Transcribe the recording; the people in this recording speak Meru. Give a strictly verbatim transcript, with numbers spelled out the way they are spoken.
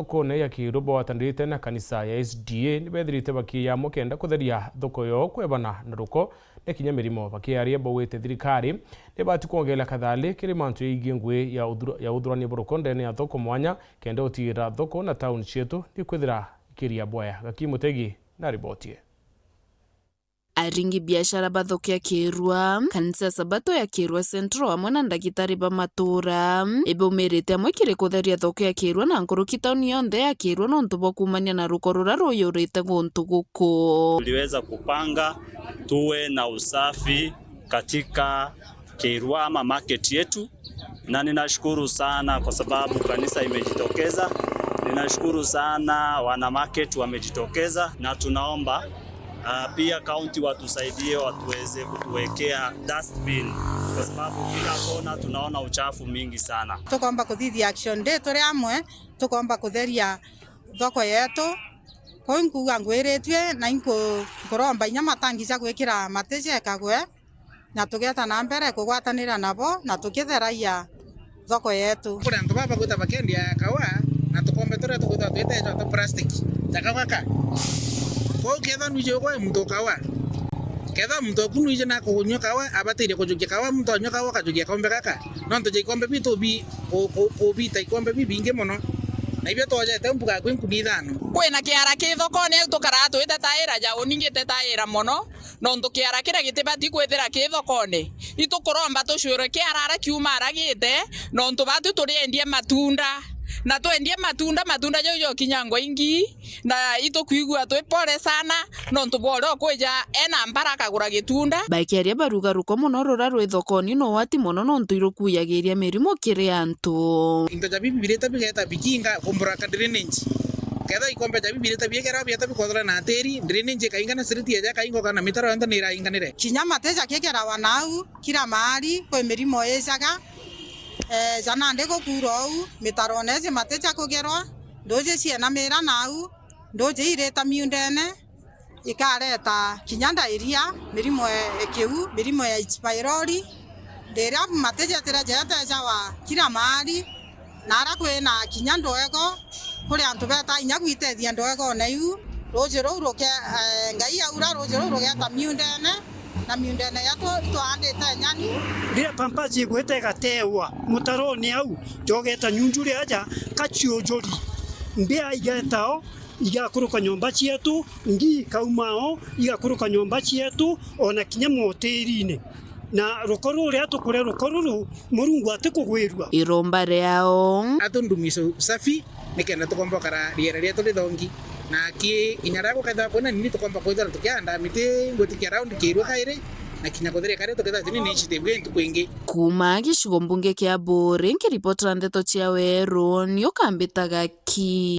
Thokone ya Kiirua bwatanirite na kanisa ya S D A ni bethirite bakiya mukenda kutheria thoko yoo kwebana na ruko na kinya mirimo, bakiaria baugite thirikari ni ibati kwongerera kathali kiri mantu yaigie ngui ya uthura-, ya uthurania bwa ruko ndene ya thoko mwanya, kenda utigira thoko na tauni cietu ni kwithira ikiria bwaya. Gaki Mutegi na riboti ii. Aringi biashara ba thoko ya Kiirua, kanisa ya Sabato ya Kiirua Central amwe na ndagitari ba matura, ibaumirite amwe kiri kutheria thoko ya Kiirua na nkuruki tauni yonthe ya Kiirua nontu bwa kuumania na ruko ruria ruyurite guntu guku. Tuliweza kupanga tuwe na usafi katika Kiirua ama market yetu, na ninashukuru sana kwa sababu kanisa imejitokeza. Ninashukuru sana wana market wamejitokeza, na tunaomba, ah, pia county watusaidie, watuweze kutuwekea dustbin, kwa sababu kila kona tunaona uchafu mingi sana. Tukomba kuthithia action day turi amwe, tukomba kutheria thoko yetu. Kuu nkuuga ngwiritue, na inku-, nkuromba inya matangi ja gwikira mati jekagwe, na tugeeta na mbere kugwatanira nabo, na tukitheragia thoko yetu. Kuri antu baba bagwita bakendia kawa, na tukombe turia tukwithirwa twitejwa twa plastic, ja kawa ka. Kwou kethirwa nwiji ugwe muntu kawa, kethirwa muntu oku nwiji na kunywa kawa, abatirie kujukia kawa, muntu anywa kawa akajukia ikombe gaka. Nontu ja ikombe bitu bi-, ku-, ku-, kubita ikombe bibingi mono, na ibio twojete mbuga kwi nkuni ithano. Kwina kiara ki thokone au tukaraa twite taira ja uningite taira mono, nontu kiara kiria gitibati kwithira ki thokone. Itukuromba tucwirwe kiara ara kiuma ara gite, nontu batu turiendie matunda, na twendie matunda, matunda jau jokinyangwa ingi, na itukwigua twi pole sana, nontu bwa uria ukwija ena mbara akagura gitunda. Bakiaria baruga ruko mono ruria rwi thokoni ni ugwati mono nontu irukuyagiria mirimo kiri antu. Into ja bibi birite bigeeta bikinga kumbura ka drainage. Kethira ikombe ja bibi birite biekera bieta bikothora na tiri, drainage ikainga na street eja ikaingoka na mitaro yonthe ni irainganire. Kinya mati jakikerawa nau, kila mahali kwi mirimo ijaga. Eh, ja nandi gukuura uu, mitarone iji mati jakugerwa, nduuji cienamira nau, nduuji irita miundene, ikareta kinya diarrhoea, mirimo ya ikiu, mirimo ya H. pylori. Riria mati jetire jetejawa kila mahali, na ara kwina kinya ndogo, kuri antu beta inya gwitethia ndogone iu, ruuji ruu ruke-, eh, Ngai aura ruuji ruu rugeeta miundene, na miundene yetu itwaandite nyani. Riria pampers igwite igatewa mutarone au, jogeeta nyunjuri aja kaciujuri. Mbia igeetao, igakuruka nyomba cietu, ngi ikauma o, igakuruka nyomba cietu, ona kinya motirine. Na ruko ruria tukuria ruko ruru, Murungu atikugwirua. Iromba riao. Atu ndumisha usafi, nikenda tukomba ukara riera rietu rithongi. Na ki inya ria gukethira kwina nini tukomba kwithira tukianda miti ngwitikia round kiirua kairi, na kinya kuthirika ri tukethira tuni ni initiative ntuku ingi. Kuuma gicigo mbunge kia Buuri, nkiripotera ndeto cia Weru, ni ukambitaga ki.